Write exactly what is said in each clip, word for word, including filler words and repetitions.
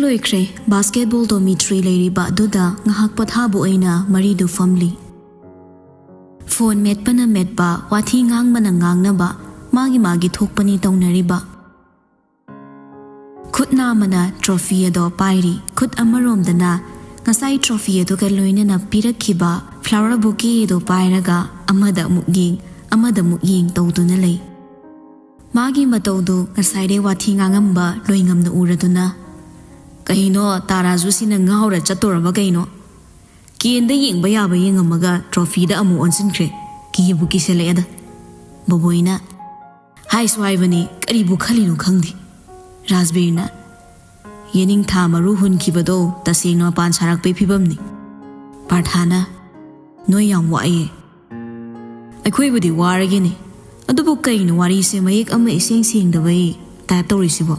ꯂꯣꯏꯈ꯭ꯔꯦ꯫ ꯕꯥꯁꯀꯦꯠꯕꯣꯜ ꯗꯣꯃꯤꯇ꯭ꯔꯤ ꯂꯩꯔꯤꯕ ꯑꯗꯨꯗ ꯉꯥꯏꯍꯥꯛ ꯄꯣꯊꯥꯕ ꯑꯣꯏꯅ ꯃꯔꯤꯗꯨ ꯐꯝꯂꯤ꯫ ꯐꯣꯟ ꯃꯦꯠꯄꯅ ꯃꯦꯠꯄ, ꯋꯥꯊꯤ ꯉꯥꯡꯕꯅ ꯉꯥꯡꯅꯕ, ꯃꯥꯒꯤ ꯃꯥꯒꯤ ꯊꯣꯛꯄꯅꯤ ꯇꯧꯅꯔꯤꯕ꯫ ꯈꯨꯠ ꯅꯥꯝꯃꯅ ꯇ꯭ꯔꯣꯐꯤ ꯑꯗꯣ ꯄꯥꯏꯔꯤ, ꯈꯨꯠ ꯑꯃꯔꯣꯝꯗꯅ ꯉꯁꯥꯏ ꯇ꯭ꯔꯣꯐꯤ ꯑꯗꯨꯒ ꯂꯣꯏꯅꯅ ꯄꯤꯔꯛꯈꯤꯕ ꯐ꯭ꯂꯥꯋꯔ ꯕꯨꯀꯦ ꯑꯗꯨ ꯄꯥꯏꯔꯒ ꯑꯃꯗ ꯑꯃꯨꯛ ꯌꯦꯡ, ꯑꯃꯗ ꯑꯃꯨꯛ ꯌꯦꯡ ꯇꯧꯗꯨꯅ ꯂꯩ꯫ ꯃꯥꯒꯤ ꯃꯇꯧꯗꯨ ꯉꯁꯥꯏꯗꯩ ꯋꯥꯊꯤ ꯉꯥꯡꯉꯝꯕ ꯂꯣꯏꯉꯝꯅ ꯎꯔꯗꯨꯅ, "ꯀꯩꯅꯣ, ꯇꯥꯔꯥꯖꯨ ꯁꯤꯅ ꯉꯥꯎꯔ ꯆꯠꯇꯣꯔꯕ ꯀꯩꯅꯣ? ꯀꯦꯟꯗ ꯌꯦꯡꯕ ꯌꯥꯕ ꯌꯦꯡꯉꯝꯃꯒ ꯇ꯭ꯔꯣꯐꯤꯗ ꯑꯃꯨꯛ ꯑꯣꯟꯁꯤꯟꯈ꯭ꯔꯦ꯫ ꯀꯤꯕꯨ ꯀꯤꯁꯜꯂꯛꯑꯦꯗ꯫" ꯕꯣꯕꯣꯏꯅ, "ꯍꯥꯏꯁꯨ ꯍꯥꯏꯕꯅꯤ, ꯀꯔꯤꯕꯨ ꯈꯜꯂꯤꯅꯣ ꯈꯪꯗꯦ꯫" ꯔꯥꯖꯕꯤꯔꯅ, "ꯌꯦꯅꯤꯡꯊꯥ ꯃꯔꯨ ꯍꯨꯟꯈꯤꯕꯗꯣ ꯇꯁꯦꯡꯅ ꯃꯄꯥꯟ ꯁꯥꯔꯛꯄꯩ ꯐꯤꯕꯝꯅꯤ꯫" ꯄꯥꯔꯊꯥꯅ, "ꯅꯣꯏ ꯌꯥꯝ ꯋꯥꯏꯌꯦ꯫" "ꯑꯩꯈꯣꯏꯕꯨꯗꯤ ꯋꯥꯔꯒꯦꯅꯦ, ꯑꯗꯨꯕꯨ ꯀꯩꯅꯣ ꯋꯥꯔꯤꯁꯦ ꯃꯌꯦꯛ ꯑꯃ ꯏꯁꯦꯡ ꯁꯦꯡꯗꯕꯩ ꯇꯥꯏꯞ ꯇꯧꯔꯤꯁꯤꯕꯣ?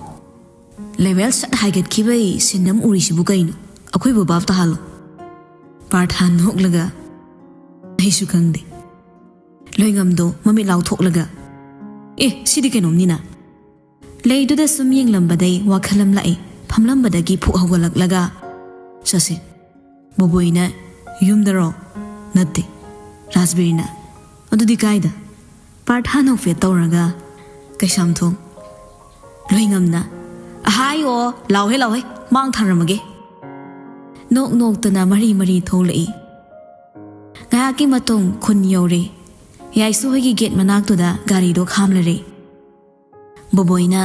ꯂꯦꯚꯦꯜ ꯁꯠ ꯍꯥꯏꯒꯠꯈꯤꯕꯩ ꯁꯤꯟ ꯑꯃ ꯎꯔꯤꯁꯤꯕꯨ ꯀꯩꯅꯣ? ꯑꯩꯈꯣꯏꯕꯨ ꯚꯥꯞ ꯇꯥꯍꯜꯂꯣ꯫" ꯄꯥꯔꯊꯥꯟ ꯅꯣꯛꯂꯒ, "ꯑꯩꯁꯨ ꯈꯪꯗꯦ꯫" ꯂꯣꯏꯉꯝꯗꯣ ꯃꯃꯤꯠ ꯂꯥꯎꯊꯣꯛꯂꯒ, "ꯑꯦ, ꯁꯤꯗꯤ ꯀꯩꯅꯣꯝꯅꯤꯅ꯫" ꯂꯩꯗꯨꯗ ꯁꯨꯝ ꯌꯦꯡꯂꯝꯕꯗꯩ ꯋꯥꯈꯜ ꯑꯃ ꯂꯥꯛꯏ꯫ ꯐꯝꯂꯝꯕꯗꯒꯤ ꯐꯨꯛ ꯍꯧꯒꯠꯂꯛꯂꯒ, "ꯆꯠꯁꯦ꯫" ꯕꯣꯕꯣꯏꯅ, "ꯌꯨꯝꯗꯔꯣ?" "ꯅꯠꯇꯦ꯫" ꯔꯥꯖꯕꯤꯔꯅ, "ꯑꯗꯨꯗꯤ ꯀꯥꯏꯗ?" ꯄꯥꯔꯊꯥ ꯅꯣꯛꯐꯦꯠ ꯇꯧꯔꯒ, "ꯀꯩꯁꯥꯝꯊꯣꯡ꯫" ꯂꯣꯏꯉꯝꯅ, "ꯑꯍꯥꯏ ꯑꯣ, ꯂꯥꯎꯍꯦ ꯂꯥꯎꯍꯦ, ꯃꯥꯡ ꯊꯥꯔꯝꯃꯒꯦ꯫" ꯅꯣꯛ ꯅꯣꯛꯇꯅ ꯃꯔꯤ ꯃꯔꯤ ꯊꯣꯛꯂꯛꯏ꯫ ꯉꯥꯏꯍꯥꯛꯀꯤ ꯃꯇꯨꯡ ꯈꯨꯟ ꯌꯧꯔꯦ꯫ ꯌꯥꯏꯁꯨ ꯍꯣꯏꯒꯤ ꯒꯦꯠ ꯃꯅꯥꯛꯇꯨꯗ ꯒꯥꯔꯤꯗꯣ ꯈꯥꯝꯂꯔꯦ꯫ ꯕꯣꯕꯣꯏꯅ,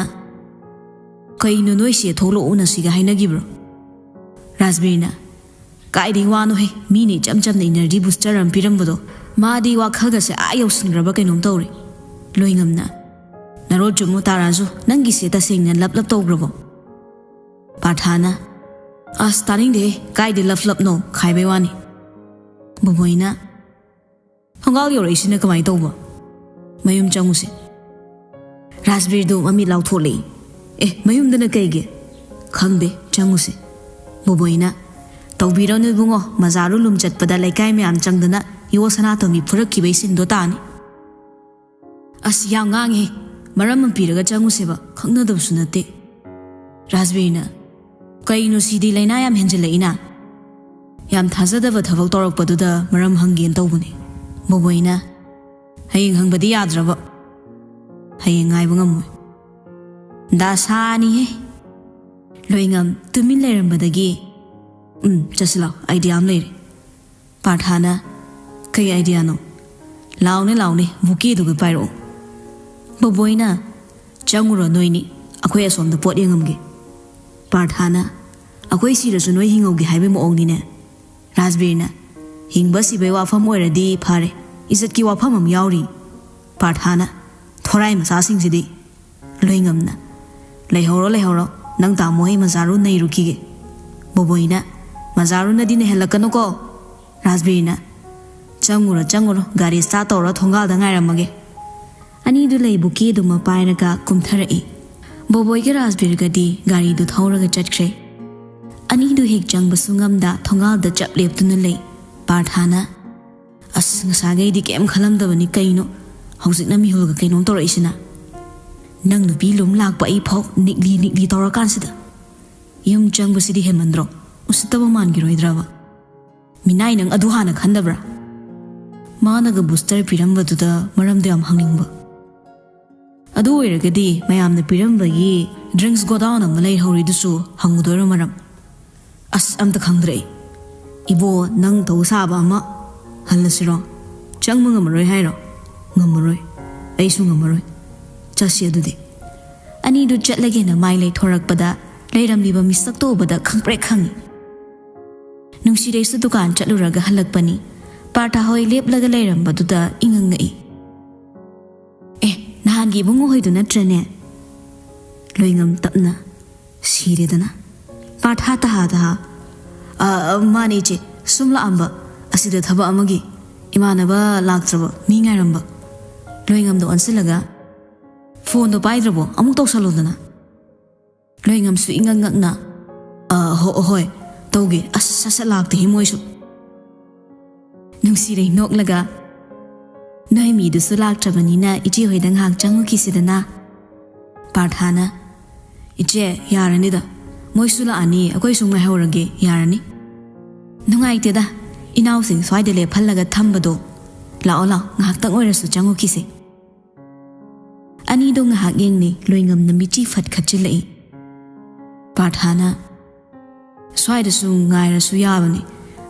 "ꯀꯩꯅꯣ ꯅꯣꯏꯁꯦ ꯊꯣꯛꯂꯛꯎꯅ ꯁꯤꯒ ꯍꯥꯏꯅꯈꯤꯕ꯭ꯔꯣ?" ꯔꯥꯖꯕꯤꯔꯅ, "ꯀꯥꯏꯗꯩ ꯋꯥꯅꯣꯍꯦ, ꯃꯤꯅ ꯏꯆꯝ ꯆꯝꯅ ꯏꯅꯔꯖꯤ ꯕꯨꯁꯇꯔ ꯑꯃ ꯄꯤꯔꯝꯕꯗꯣ, ꯃꯥꯗꯤ ꯋꯥꯈꯜꯒꯁꯦ ꯑꯥ ꯌꯧꯁꯤꯟꯈ꯭ꯔꯕ ꯀꯩꯅꯣꯝ ꯇꯧꯔꯦ꯫" ꯂꯣꯏꯉꯝꯅ, "ꯅꯔꯣꯜ ꯆꯨꯝꯃꯨ ꯇꯥꯔꯥꯁꯨ, ꯅꯪꯒꯤꯁꯦ ꯇꯁꯦꯡꯅ ꯂꯞ ꯂꯞ ꯇꯧꯈ꯭ꯔꯕꯣ?" ꯄꯥꯔꯊꯥꯅ, "ꯑꯁ, ꯇꯥꯅꯤꯡꯗꯦꯍꯦ, ꯀꯥꯏꯗꯩ ꯂꯞ ꯂꯞꯅꯣ, ꯈꯥꯏꯕꯩ ꯋꯥꯅꯤ꯫" ꯕꯣꯕꯣꯏꯅ, "ꯊꯣꯡꯒꯥꯜ ꯌꯧꯔꯛꯏꯁꯤꯅ ꯀꯃꯥꯏꯅ ꯇꯧꯕ? ꯃꯌꯨꯝ ꯆꯪꯉꯨꯁꯦ꯫" ꯔꯥꯖꯕꯤꯔꯗꯨ ꯃꯃꯤꯠ ꯂꯥꯎꯊꯣꯛꯂꯛꯏ꯫ "ꯑꯦ, ꯃꯌꯨꯝꯗꯅ ꯀꯩꯒꯤ?" "ꯈꯪꯗꯦ, ꯆꯪꯉꯨꯁꯦ꯫" ꯕꯣꯕꯣꯏꯅ, "ꯇꯧꯕꯤꯔꯅꯨ ꯏꯕꯨꯡꯉꯣ, ꯃꯖꯥꯔꯨ ꯂꯨꯝ ꯆꯠꯄꯗ ꯂꯩꯀꯥꯏ ꯃꯌꯥꯝ ꯆꯪꯗꯅ ꯌꯣ ꯁꯅꯥꯇꯣꯝꯕꯤ ꯐꯨꯔꯛꯈꯤꯕꯩ ꯁꯤꯟꯗꯣ ꯇꯥꯅꯤ꯫" "ꯑꯁ, ꯌꯥꯝ ꯉꯥꯡꯉꯦ, ꯃꯔꯝ ꯑꯃ ꯄꯤꯔꯒ ꯆꯪꯉꯨꯁꯦꯕ, ꯈꯪꯅꯗꯕꯁꯨ ꯅꯠꯇꯦ꯫" ꯔꯥꯖꯕꯤꯔꯅ, ꯀꯩꯅꯣ ꯁꯤꯗꯤ, ꯂꯥꯏꯅꯥ ꯌꯥꯝ ꯍꯦꯟꯖꯤꯜꯂꯛꯏꯅ꯫ ꯌꯥꯝ ꯊꯥꯖꯗꯕ ꯊꯕꯛ ꯇꯧꯔꯛꯄꯗꯨꯗ ꯃꯔꯝ ꯍꯪꯒꯦꯅ ꯇꯧꯕꯅꯦ꯫ ꯕꯣꯕꯣꯏꯅ, "ꯍꯌꯦꯡ ꯍꯪꯕꯗꯤ ꯌꯥꯗ꯭ꯔꯕ?" "ꯍꯌꯦꯡ ꯉꯥꯏꯕ ꯉꯝꯃꯣꯏ꯫" "ꯗꯥꯁꯥꯅꯤꯍꯦ꯫" ꯂꯣꯏꯉꯝ ꯇꯨꯃꯤꯟ ꯂꯩꯔꯝꯕꯗꯒꯤ, "ꯎꯝ, ꯆꯠꯁꯤ ꯂꯥꯛꯑꯣ, ꯑꯥꯏꯗꯤꯌꯥ ꯑꯃ ꯂꯩꯔꯦ꯫" ꯄꯥꯔꯊꯥꯅ, "ꯀꯩ ꯑꯥꯏꯗꯤꯌꯥꯅꯣ?" "ꯂꯥꯎꯅꯦ, ꯂꯥꯎꯅꯦ, ꯕꯨꯀꯦꯗꯨꯒ ꯄꯥꯏꯔꯛꯑꯣ꯫" ꯕꯣꯕꯣꯏꯅ, "ꯆꯪꯉꯨꯔꯣ ꯅꯣꯏꯅꯤ, ꯑꯩꯈꯣꯏ ꯑꯁꯣꯝꯗ ꯄꯣꯠ ꯌꯦꯡꯉꯝꯒꯦ꯫" ꯄꯥꯔꯊꯥꯅ, "ꯑꯩꯈꯣꯏ ꯁꯤꯔꯁꯨ ꯅꯣꯏ ꯍꯤꯡꯍꯧꯒꯦ ꯍꯥꯏꯕꯩ ꯃꯑꯣꯡꯅꯤꯅꯦ꯫" ꯔꯥꯖꯕꯤꯔꯅ, "ꯍꯤꯡꯕ ꯁꯤꯕꯩ ꯋꯥꯐꯝ ꯑꯣꯏꯔꯗꯤ ꯐꯔꯦ, ꯏꯖꯠꯀꯤ ꯋꯥꯐꯝ ꯑꯃ ꯌꯥꯎꯔꯤ꯫" ꯄꯥꯔꯊꯥꯅ, "ꯊꯣꯔꯥꯏ ꯃꯆꯥꯁꯤꯡꯁꯤꯗꯤ꯫" ꯂꯣꯏꯉꯝꯅ, "ꯂꯩꯍꯧꯔꯣ, ꯂꯩꯍꯧꯔꯣ, ꯅꯪ ꯇꯥꯃꯣ ꯑꯩ ꯃꯖꯥꯔꯨ ꯅꯩꯔꯨꯈꯤꯒꯦ꯫" ꯕꯣꯕꯣꯏꯅ, "ꯃꯖꯥꯔꯨꯅꯗꯤ ꯅꯩꯍꯜꯂꯛꯀꯅꯨꯀꯣ꯫" ꯔꯥꯖꯕꯤꯔꯅ, "ꯆꯪꯉꯨꯔꯣ, ꯆꯪꯉꯨꯔꯣ, ꯒꯥꯔꯤ ꯁ꯭ꯇꯥꯔꯠ ꯇꯧꯔꯣ, ꯊꯣꯡꯒꯥꯜꯗ ꯉꯥꯏꯔꯝꯃꯒꯦ꯫" ꯑꯅꯤꯗꯨ ꯂꯩ ꯕꯨꯀꯦꯗꯨꯃ ꯄꯥꯏꯔꯒ ꯀꯨꯝꯊꯔꯛꯏ꯫ ꯕꯣꯕꯣꯏꯒ ꯔꯥꯖꯕꯤꯔꯒꯗꯤ ꯒꯥꯔꯤꯗꯨ ꯊꯧꯔꯒ ꯆꯠꯈ꯭ꯔꯦ꯫ ꯑꯅꯤꯗꯨ ꯍꯦꯛ ꯆꯪꯕꯁꯨ ꯉꯝꯗ ꯊꯣꯡꯒꯥꯜꯗ ꯆꯞ ꯂꯦꯞꯇꯨꯅ ꯂꯩ꯫ ꯄꯥꯔꯊꯥꯅ, "ꯑꯁ, ꯉꯁꯥꯏꯈꯩꯗꯤ ꯀꯩꯝ ꯈꯜꯂꯝꯗꯕꯅꯤ, ꯀꯩꯅꯣ ꯍꯧꯖꯤꯛꯅ ꯃꯤꯍꯨꯜꯒ ꯀꯩꯅꯣꯝ ꯇꯧꯔꯛꯏꯁꯤꯅ? ꯅꯪ ꯅꯨꯄꯤ ꯂꯨꯝ ꯂꯥꯛꯄ ꯑꯩ ꯐꯥꯎ ꯅꯤꯛꯂꯤ ꯅꯤꯛꯂꯤ ꯇꯧꯔꯀꯥꯟꯁꯤꯗ ꯌꯨꯝ ꯆꯪꯕꯁꯤꯗꯤ ꯍꯦꯟꯃꯟꯗ꯭ꯔꯣ? ꯎꯁꯤꯠꯇꯕ ꯃꯥꯟꯈꯤꯔꯣꯏꯗ꯭ꯔꯕ? ꯃꯤꯅꯥꯏ, ꯅꯪ ꯑꯗꯨ ꯍꯥꯟꯅ ꯈꯟꯗꯕ꯭ꯔꯥ?" ꯃꯥꯅꯒ ꯕꯨꯁꯇꯔ ꯄꯤꯔꯝꯕꯗꯨꯗ ꯃꯔꯝꯗꯣ ꯌꯥꯝ ꯍꯪꯅꯤꯡꯕ꯫ "ꯑꯗꯨ ꯑꯣꯏꯔꯒꯗꯤ ꯃꯌꯥꯝꯅ ꯄꯤꯔꯝꯕꯒꯤ ꯗ꯭ꯔꯤꯡꯁ ꯒꯣꯗꯥꯎꯟ ꯑꯃ ꯂꯩꯍꯧꯔꯤꯗꯨꯁꯨ ꯍꯪꯉꯨꯗꯣꯏꯔꯣ ꯃꯔꯝ?" "ꯑꯁ, ꯑꯝꯇ ꯈꯪꯗ꯭ꯔꯦ ꯑꯩ꯫ ꯏꯕꯣ, ꯅꯪ ꯇꯧ ꯁꯥꯕ ꯑꯃ ꯍꯜꯂꯁꯤꯔꯣ? ꯆꯪꯕ ꯉꯝꯃꯔꯣꯏ ꯍꯥꯏꯔꯣ?" "ꯉꯝꯃꯔꯣꯏ, ꯑꯩꯁꯨ ꯉꯝꯃꯔꯣꯏ꯫ ꯆꯠꯁꯤ ꯑꯗꯨꯗꯤ꯫" ꯑꯅꯤꯗꯨ ꯆꯠꯂꯒꯦꯅ ꯃꯥꯏ ꯂꯩꯊꯣꯔꯛꯄꯗ ꯂꯩꯔꯝꯂꯤꯕ ꯃꯤꯁꯛꯇꯣ ꯎꯕꯗ ꯈꯪꯄ꯭ꯔꯦꯛ ꯈꯪꯉꯤ꯫ ꯅꯨꯡꯁꯤꯔꯩꯁꯨ ꯗꯨꯀꯥꯟ ꯆꯠꯂꯨꯔꯒ ꯍꯜꯂꯛꯄꯅꯤ꯫ ꯄꯥꯔꯊꯥ ꯍꯣꯏ ꯂꯦꯞꯂꯒ ꯂꯩꯔꯝꯕꯗꯨꯗ ꯏꯉꯛ ꯉꯛꯏ꯫ "ꯑꯦ, ꯅꯍꯥꯟꯒꯤ ꯏꯕꯨꯡꯉꯣ ꯍꯣꯏꯗꯨ ꯅꯠꯇ꯭ꯔꯅꯦ?" ꯂꯣꯏꯉꯝ ꯇꯞꯅ, "ꯁꯤꯔꯦꯗꯅ꯫" ꯄꯥꯔꯊꯥ ꯇꯍꯥ ꯇꯍꯥ, "ꯑ, ꯑ, ꯃꯥꯅꯦ ꯏꯆꯦ, ꯁꯨꯝ ꯂꯥꯛꯑꯝꯕ, ꯑꯁꯤꯗ ꯊꯕꯛ ꯑꯃꯒꯤ꯫ ꯏꯃꯥꯟꯅꯕ ꯂꯥꯛꯇ꯭ꯔꯕ, ꯃꯤ ꯉꯥꯏꯔꯝꯕ꯫" ꯂꯣꯏꯉꯝꯗ ꯑꯣꯟꯁꯤꯜꯂꯒ, "ꯐꯣꯟꯗꯣ ꯄꯥꯏꯗ꯭ꯔꯕꯣ? ꯑꯃꯨꯛ ꯇꯧꯁꯜꯂꯣꯗꯅ꯫" ꯂꯣꯏꯉꯝꯁꯨ ꯏꯉꯛ ꯉꯛꯅ, "ꯑ, ꯍꯣ-, ꯍꯣꯏ, ꯇꯧꯒꯦ꯫ ꯑꯁ, ꯁꯠ ꯁꯠ ꯂꯥꯛꯇꯦꯍꯦ ꯃꯣꯏꯁꯨ꯫" ꯅꯨꯡꯁꯤꯔꯩ ꯅꯣꯛꯂꯒ, "ꯅꯣꯏ ꯃꯤꯗꯨꯁꯨ ꯂꯥꯛꯇ꯭ꯔꯕꯅꯤꯅ ꯏꯆꯦ ꯍꯣꯏꯗ ꯉꯥꯏꯍꯥꯛ ꯆꯪꯉꯨꯈꯤꯁꯤꯗꯅ꯫" ꯄꯥꯔꯊꯥꯅ, "ꯏꯆꯦ, ꯌꯥꯔꯅꯤꯗ, ꯃꯣꯏꯁꯨ ꯂꯥꯛꯑꯅꯤ, ꯑꯩꯈꯣꯏꯁꯨ ꯉꯥꯏꯍꯧꯔꯒꯦ, ꯌꯥꯔꯅꯤ꯫ ꯅꯨꯡꯉꯥꯏꯇꯦꯗ, ꯏꯅꯥꯎꯁꯤꯡ ꯁ꯭ꯋꯥꯏꯗ ꯂꯦꯞꯍꯜꯂꯒ ꯊꯝꯕꯗꯣ꯫ ꯂꯥꯛꯑꯣ ꯂꯥꯛꯑꯣ, ꯉꯥꯏꯍꯥꯛꯇꯪ ꯑꯣꯏꯔꯁꯨ ꯆꯪꯉꯨꯈꯤꯁꯦ꯫ ꯑꯅꯤꯗꯣ ꯉꯥꯏꯍꯥꯛ ꯌꯦꯡꯅꯩ, ꯂꯣꯏꯉꯝꯅ ꯃꯤꯠꯆꯤ ꯐꯠ ꯈꯠꯆꯤꯜꯂꯛꯏ꯫ ꯄꯥꯔꯊꯥꯅ, "ꯁ꯭ꯋꯥꯏꯗꯁꯨ ꯉꯥꯏꯔꯁꯨ ꯌꯥꯕꯅꯤ,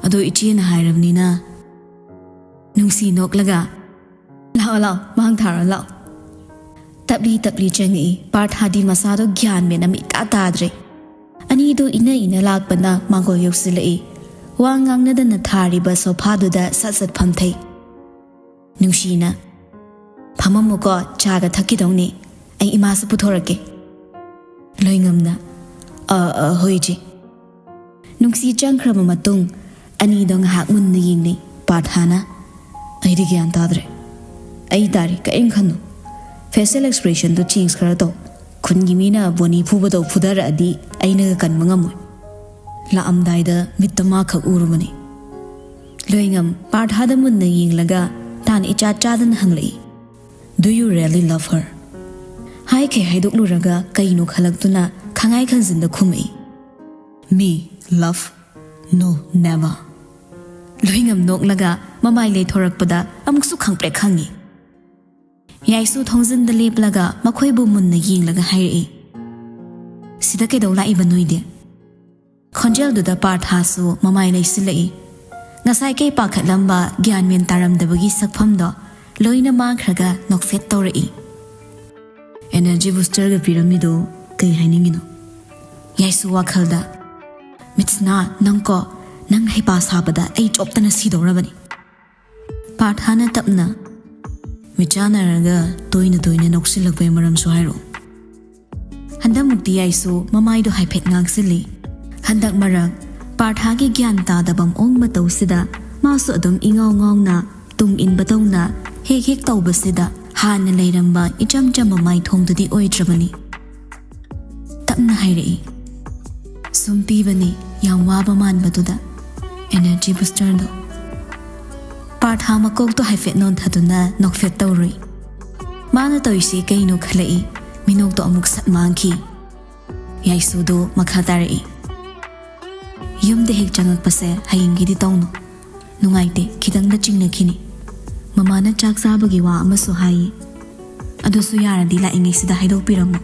ꯑꯗꯣ ꯏꯆꯦꯅ ꯍꯥꯏꯔꯕꯅꯤꯅ"꯫ ꯅꯨꯡꯁꯤ ꯅꯣꯛꯂꯒ, "ꯂꯥꯛꯑꯣ ꯂꯥꯛꯑꯣ, ꯃꯥꯡ ꯊꯥꯔꯣ ꯂꯥꯛꯑꯣ"꯫ ꯇꯞꯂꯤ ꯇꯞꯂꯤ ꯆꯪꯉꯛꯏ꯫ ꯄꯥꯔꯊꯥꯗꯤ ꯃꯁꯥꯗꯣ ꯒ꯭ꯌꯥꯟ ꯃꯦꯟ ꯑꯃ ꯏꯇꯥ ꯇꯥꯗ꯭ꯔꯦ꯫ ꯑꯅꯤꯗꯣ ꯏꯅ ꯏꯅ ꯂꯥꯛꯄꯅ ꯃꯥꯡꯒꯣꯜ ꯌꯧꯁꯤꯜꯂꯛꯏ꯫ ꯋꯥ ꯉꯥꯡꯅꯗꯅ ꯊꯥꯔꯤꯕ ꯁꯣꯐꯥꯗꯨꯗ ꯁꯠ ꯁꯠ ꯐꯝꯊꯩ꯫ ꯅꯨꯡꯁꯤꯅ, "ꯐꯝꯃꯝꯃꯨꯀꯣ, ꯆꯥꯒ ꯊꯛꯈꯤꯗꯧꯅꯤ, ꯑꯩ ꯏꯃꯥꯁꯨ ꯄꯨꯊꯣꯔꯛꯀꯦ"꯫ ꯂꯣꯏꯉꯝꯅ, "ꯑ, ꯑ, ꯍꯣꯏ ꯏꯆꯦ"꯫ ꯅꯨꯡꯁꯤ ꯆꯪꯈ꯭ꯔꯕ ꯃꯇꯨꯡ ꯑꯅꯤꯗꯣ ꯉꯥꯏꯍꯥꯛ ꯃꯨꯟꯅ ꯌꯦꯡꯅꯩ꯫ ꯄꯥꯔꯊꯥꯅ, "ꯑꯩꯗꯤ ꯒ꯭ꯌꯥꯟ ꯇꯥꯗ꯭ꯔꯦ꯫ ꯑꯩ ꯇꯥꯔꯤ ꯀꯔꯤꯝ ꯈꯟꯅꯨ꯫ Facial expressionꯗꯣ change ꯈꯔ ꯇꯧ꯫ ꯈꯨꯟꯒꯤ ꯃꯤꯅ ꯕꯣꯅꯤ ꯐꯨꯕꯗꯧ ꯐꯨꯗꯔꯛꯑꯗꯤ ꯑꯩꯅꯒ ꯀꯟꯕ ꯉꯝꯃꯣꯏ"꯫ ꯂꯥꯛꯑꯝꯗꯥꯏꯗ ꯃꯤꯠꯇ ꯃꯥꯈꯛ ꯎꯔꯨꯕꯅꯤ꯫ ꯂꯣꯏꯉꯝ ꯄꯥꯔꯊꯥꯗ ꯃꯨꯟꯅ ꯌꯦꯡꯂꯒ ꯇꯥꯟ ꯏꯆꯥ ꯆꯥꯗꯅ ꯍꯪꯂꯛꯏ, "Do you really love her?" ꯍꯥꯏꯈꯩ ꯍꯥꯏꯗꯣꯛꯂꯨꯔꯒ ꯀꯩꯅꯣ ꯈꯜꯂꯛꯇꯨꯅ ꯈꯪꯉꯥꯏ ꯈꯟꯖꯤꯟꯗ ꯈꯨꯝꯃꯛꯏ, "Me? Love? No, never." ꯂꯣꯏꯉꯝ ꯅꯣꯛꯂꯒ ꯃꯃꯥꯏ ꯂꯩꯊꯣꯔꯛꯄꯗ ꯑꯃꯨꯛꯁꯨ ꯈꯪꯄ꯭ꯔꯦꯛ ꯈꯪꯉꯤ꯫ ꯌꯥꯏꯁꯨ ꯊꯣꯡꯖꯤꯟꯗ ꯂꯦꯞꯂꯒ ꯃꯈꯣꯏꯕꯨ ꯃꯨꯟꯅ ꯌꯦꯡꯂꯒ ꯍꯥꯏꯔꯛꯏ, "ꯁꯤꯗ ꯀꯩꯗꯧ ꯂꯥꯛꯏꯕ ꯅꯣꯏꯗꯤ?" ꯈꯣꯟꯖꯦꯜꯗꯨꯗ ꯄꯥꯔꯊꯥꯁꯨ ꯃꯃꯥꯏ ꯂꯩꯁꯤꯜꯂꯛꯏ꯫ ꯉꯁꯥꯏ ꯀꯩ ꯄꯥꯈꯠꯂꯝꯕ ꯒ꯭ꯌꯥꯟ ꯃꯦꯟ ꯇꯥꯔꯝꯗꯕꯒꯤ ꯁꯛꯐꯝꯗꯣ ꯂꯣꯏꯅ ꯃꯥꯡꯈ꯭ꯔꯒ ꯅꯣꯛꯐꯦꯠ ꯇꯧꯔꯛꯏ꯫ "Energy boosterꯒ ꯄꯤꯔꯝꯃꯤꯗꯣ ꯀꯩ ꯍꯥꯏꯅꯤꯡꯉꯤꯅꯣ?" ꯌꯥꯏꯁꯨ ꯋꯥꯈꯜꯗ, "ꯃꯤꯠꯁꯅꯥ, ꯅꯪꯀꯣ, ꯅꯪ ꯍꯩꯄꯥ ꯁꯥꯕꯗ ꯑꯩ ꯆꯣꯞꯇꯅ ꯁꯤꯗꯧꯔꯕꯅꯤ"꯫ ꯄꯥꯔꯊꯥꯅ ꯇꯞꯅ, "ꯃꯤꯠꯆꯥꯟꯅꯔꯒ ꯇꯣꯏꯅ ꯇꯣꯏꯅ ꯅꯣꯛꯁꯤꯜꯂꯛꯄꯩ ꯃꯔꯝꯁꯨ ꯍꯥꯏꯔꯛꯑꯣ"꯫ ꯍꯟꯗꯛꯃꯨꯛꯇꯤ ꯌꯥꯏꯁꯨ ꯃꯃꯥꯏꯗꯣ ꯍꯥꯏꯐꯦꯠ ꯉꯥꯡꯁꯤꯜꯂꯤ꯫ ꯍꯟꯗꯛ ꯃꯔꯛ ꯄꯥꯔꯊꯥꯒꯤ ꯒ꯭ꯌꯥꯟ ꯇꯥꯗꯕ ꯃꯑꯣꯡ ꯃꯇꯧꯁꯤꯗ ꯃꯥꯁꯨ ꯑꯗꯨꯝ ꯏꯉꯥꯎ ꯉꯥꯎꯅ ꯇꯨꯡ ꯏꯟꯕ ꯇꯧꯅ ꯍꯦꯛ ꯍꯦꯛ ꯇꯧꯕꯁꯤꯗ ꯍꯥꯟꯅ ꯂꯩꯔꯝꯕ ꯏꯆꯝ ꯆꯝꯕ ꯃꯥꯏꯊꯣꯡꯗꯨꯗꯤ ꯑꯣꯏꯗ꯭ꯔꯕꯅꯤ꯫ ꯇꯞꯅ ꯍꯥꯏꯔꯛꯏ, "ꯁꯨꯝ ꯄꯤꯕꯅꯤ, ꯌꯥꯝ ꯋꯥꯕ ꯃꯥꯟꯕꯗꯨꯗ, energy boosterꯗꯣ"꯫ ꯄꯥꯔꯊꯥ ꯃꯀꯣꯛꯇꯣ ꯍꯥꯏꯐꯦꯠ ꯅꯣꯟꯊꯗꯨꯅ ꯅꯣꯛꯐꯦꯠ ꯇꯧꯔꯨꯏ꯫ ꯃꯥꯅ ꯇꯧꯔꯤꯁꯦ ꯀꯩꯅꯣ ꯈꯜꯂꯛꯏ, ꯃꯤꯅꯣꯛꯇꯣ ꯑꯃꯨꯛ ꯁꯠ ꯃꯥꯡꯈꯤ꯫ ꯌꯥꯏꯁꯨꯗꯣ ꯃꯈꯥ ꯇꯥꯔꯛꯏ꯫ "ꯌꯨꯝꯗ ꯍꯦꯛ ꯆꯪꯉꯛꯄꯁꯦ ꯍꯌꯦꯡꯒꯤꯗꯤ ꯇꯧꯅꯨ꯫ ꯅꯨꯡꯉꯥꯏꯇꯦ, ꯈꯤꯇꯪꯗ ꯆꯤꯡꯅꯈꯤꯅꯤ꯫ ꯃꯃꯥꯅ ꯆꯥꯛ ꯆꯥꯕꯒꯤ ꯋꯥ ꯑꯃꯁꯨ ꯍꯥꯏꯌꯦ꯫ ꯑꯗꯨꯁꯨ ꯌꯥꯔꯗꯤ ꯂꯥꯛꯏꯉꯩꯁꯤꯗ ꯍꯥꯏꯗꯣꯛꯄꯤꯔꯝꯃꯣ꯫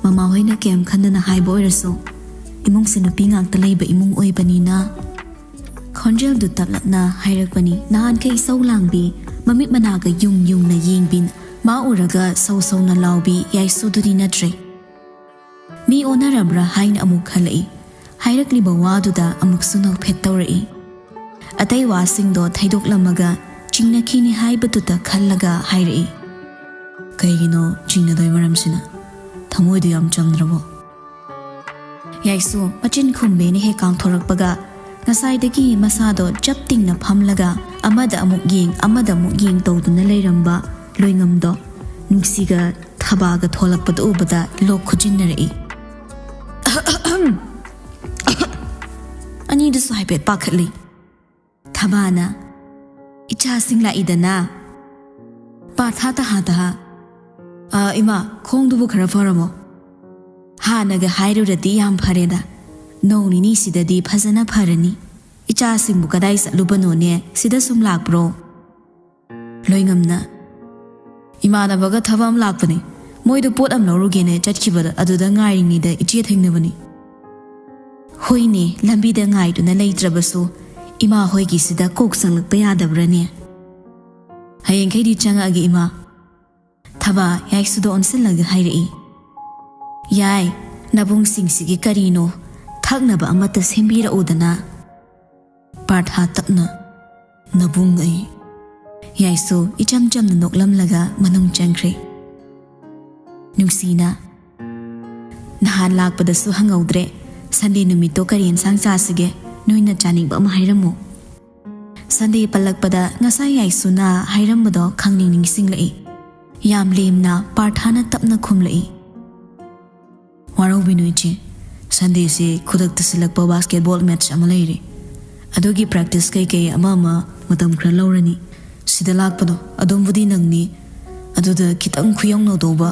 ꯃꯃꯥ ꯍꯣꯏꯅ ꯀꯩꯝ ꯈꯟꯗꯅ ꯍꯥꯏꯕ ꯑꯣꯏꯔꯁꯨ, ꯏꯃꯨꯡꯁꯦ ꯅꯨꯄꯤ ꯉꯥꯛꯇ ꯂꯩꯕ ꯏꯃꯨꯡ ꯑꯣꯏꯕꯅꯤꯅ꯫" ꯈꯣꯟꯖꯦꯜꯗꯨ ꯇꯞꯂꯞꯅ ꯍꯥꯏꯔꯛꯄꯅꯤ꯫ ꯅꯍꯥꯟꯈꯩ ꯏꯁꯧ ꯂꯥꯡꯕꯤ, ꯃꯃꯤꯠ ꯃꯅꯥꯒ ꯌꯨꯡ ꯌꯨꯡꯅ ꯌꯦꯡꯕꯤ, ꯃꯥ ꯎꯔꯒ ꯁꯧ ꯁꯧꯅ ꯂꯥꯎꯕꯤ ꯌꯥꯏꯁꯨꯗꯨꯗꯤ ꯅꯠꯇ꯭ꯔꯦ꯫ ꯃꯤ ꯑꯣꯟꯅꯔꯕ꯭ꯔꯥ ꯍꯥꯏꯅ ꯑꯃꯨꯛ ꯈꯜꯂꯛꯏ꯫ ꯍꯥꯏꯔꯛꯂꯤꯕ ꯋꯥꯗꯨꯗ ꯑꯃꯨꯛꯁꯨ ꯅꯣꯛꯐꯦꯠ ꯇꯧꯔꯛꯏ꯫ ꯑꯇꯩ ꯋꯥꯁꯤꯡꯗꯣ ꯊꯩꯗꯣꯛꯂꯝꯃꯒ ꯆꯤꯡꯅꯈꯤꯅꯤ ꯍꯥꯏꯕꯗꯨꯗ ꯈꯜꯂꯒ ꯍꯥꯏꯔꯛꯏ꯫ "ꯀꯩꯒꯤꯅꯣ ꯆꯤꯡꯅꯗꯣꯏ ꯃꯔꯝꯁꯤꯅ? ꯊꯃꯣꯏꯗꯨ ꯌꯥꯝ ꯆꯝꯗ꯭ꯔꯕꯣ?" ꯌꯥꯏꯁꯨ ꯃꯆꯤꯟ ꯈꯨꯝꯕꯤꯅ ꯍꯦꯛ ꯀꯥꯡꯊꯣꯔꯛꯄꯒ, ꯉꯁꯥꯏꯗꯒꯤ ꯃꯁꯥꯗꯣ ꯆꯞ ꯇꯤꯡꯅ ꯐꯝꯂꯒ ꯑꯃꯗ ꯑꯃꯨꯛ ꯌꯦꯡ, ꯑꯃꯗ ꯑꯃꯨꯛ ꯌꯦꯡ ꯇꯧꯗꯨꯅ ꯂꯩꯔꯝꯕ ꯂꯣꯏꯉꯝꯗꯣ ꯅꯨꯡꯁꯤꯒ ꯊꯕꯥꯒ ꯊꯣꯛꯂꯛꯄꯗꯨ ꯎꯕꯗ ꯂꯣꯛ ꯈꯨꯖꯤꯟꯅꯔꯛꯏ꯫ ꯑꯅꯤꯗꯨꯁꯨ ꯍꯥꯏꯐꯦꯠ ꯄꯥꯈꯠꯂꯤ꯫ ꯊꯕꯥꯅ, "ꯏꯆꯥꯁꯤꯡ ꯂꯥꯛꯏꯗꯅ?" ꯄꯥꯔꯊ ꯇꯍꯥ ꯇꯍꯥ, "ꯑ, ꯏꯃꯥ, ꯈꯣꯡꯗꯨꯕꯨ ꯈꯔ ꯐꯔꯕꯣ?" "ꯍꯥꯟꯅꯒ ꯍꯥꯏꯔꯨꯔꯗꯤ ꯌꯥꯝ ꯐꯔꯦꯗ꯫ ꯅꯣꯡ ꯅꯤꯅꯤꯁꯤꯗꯗꯤ ꯐꯖꯅ ꯐꯔꯅꯤ꯫ ꯏꯆꯥꯁꯤꯡꯕꯨ ꯀꯗꯥꯏ ꯆꯠꯂꯨꯕꯅꯣꯅꯦ? ꯁꯤꯗ ꯁꯨꯝ ꯂꯥꯛꯄ꯭ꯔꯣ?" ꯂꯣꯏꯉꯝꯅ, "ꯏꯃꯥꯟꯅꯕꯒ ꯊꯕꯛ ꯑꯃ ꯂꯥꯛꯄꯅꯦ꯫ ꯃꯣꯏꯗꯣ ꯄꯣꯠ ꯑꯃ ꯂꯧꯔꯨꯒꯦꯅ ꯆꯠꯈꯤꯕꯗ ꯑꯗꯨꯗ ꯉꯥꯏꯔꯤꯉꯩꯗ ꯏꯆꯦ ꯊꯦꯡꯅꯕꯅꯤ꯫" "ꯍꯣꯏꯅꯦ, ꯂꯝꯕꯤꯗ ꯉꯥꯏꯗꯨꯅ ꯂꯩꯇ꯭ꯔꯕꯁꯨ ꯏꯃꯥ ꯍꯣꯏꯒꯤꯁꯤꯗ ꯀꯣꯛ ꯆꯪꯂꯛꯄ ꯌꯥꯗꯕ꯭ꯔꯥꯅꯦ?" "ꯍꯌꯦꯡꯈꯩꯗꯤ ꯆꯪꯉꯛꯑꯒꯦ, ꯏꯃꯥ꯫" ꯊꯕꯥ ꯌꯥꯏꯁꯨꯗ ꯑꯣꯟꯁꯤꯜꯂꯒ ꯍꯥꯏꯔꯛꯏ꯫ "ꯌꯥꯏ, ꯅꯕꯨꯡꯁꯤꯡꯁꯤꯒꯤ ꯀꯔꯤꯅꯣ, ꯊꯛꯅꯕ ꯑꯃꯠꯇ ꯁꯦꯝꯕꯤꯔꯛꯎꯗꯅ꯫" ꯄꯥꯔꯊ ꯇꯞꯅ, "ꯅꯕꯨꯡ ꯑꯩ꯫" ꯌꯥꯏꯁꯨ ꯏꯆꯝ ꯆꯝꯅ ꯅꯣꯛꯂꯝꯂꯒ ꯃꯅꯨꯡ ꯆꯪꯈ꯭ꯔꯦ꯫ ꯅꯨꯡꯁꯤꯅ, "ꯅꯍꯥꯟ ꯂꯥꯛꯄꯗꯁꯨ ꯍꯪꯍꯧꯗ꯭ꯔꯦ, ꯁꯟꯗꯦ ꯅꯨꯃꯤꯠꯇꯣ ꯀꯔꯤ ꯌꯦꯟꯁꯥꯡ ꯆꯥꯁꯤꯒꯦ? ꯅꯣꯏꯅ ꯆꯥꯅꯤꯡꯕ ꯑꯃ ꯍꯥꯏꯔꯝꯃꯨ꯫" ꯁꯟꯗꯦ ꯄꯜꯂꯛꯄꯗ ꯉꯁꯥꯏ ꯌꯥꯏꯁꯨꯅ ꯍꯥꯏꯔꯝꯕꯗꯣ ꯈꯪꯅꯤꯡ ꯅꯤꯡꯁꯤꯡꯂꯛꯏ꯫ ꯌꯥꯝ ꯂꯦꯝꯅ ꯄꯥꯔꯊꯥꯅ ꯇꯞꯅ ꯈꯨꯝꯂꯛꯏ꯫ "ꯋꯥꯔꯧꯕꯤꯅꯨ ꯏꯆꯦ, ꯁꯟꯗꯦꯁꯦ ꯈꯨꯗꯛꯇ ꯁꯤꯜꯂꯛꯄ ꯕꯥꯁꯀꯦꯠꯕꯣꯜ ꯃꯦꯠꯆ ꯑꯃ ꯂꯩꯔꯦ꯫ ꯑꯗꯨꯒꯤ ꯄ꯭ꯔꯦꯛꯇꯤꯁ ꯀꯩꯀꯩ ꯑꯃ ꯑꯃ ꯃꯇꯝ ꯈꯔ ꯂꯧꯔꯅꯤ꯫ ꯁꯤꯗ ꯂꯥꯛꯄꯗꯣ ꯑꯗꯣꯝꯕꯨꯗꯤ ꯅꯪꯅꯤ꯫ ꯑꯗꯨꯗ ꯈꯤꯇꯪ ꯈꯨꯌꯧꯅꯗꯧꯕ,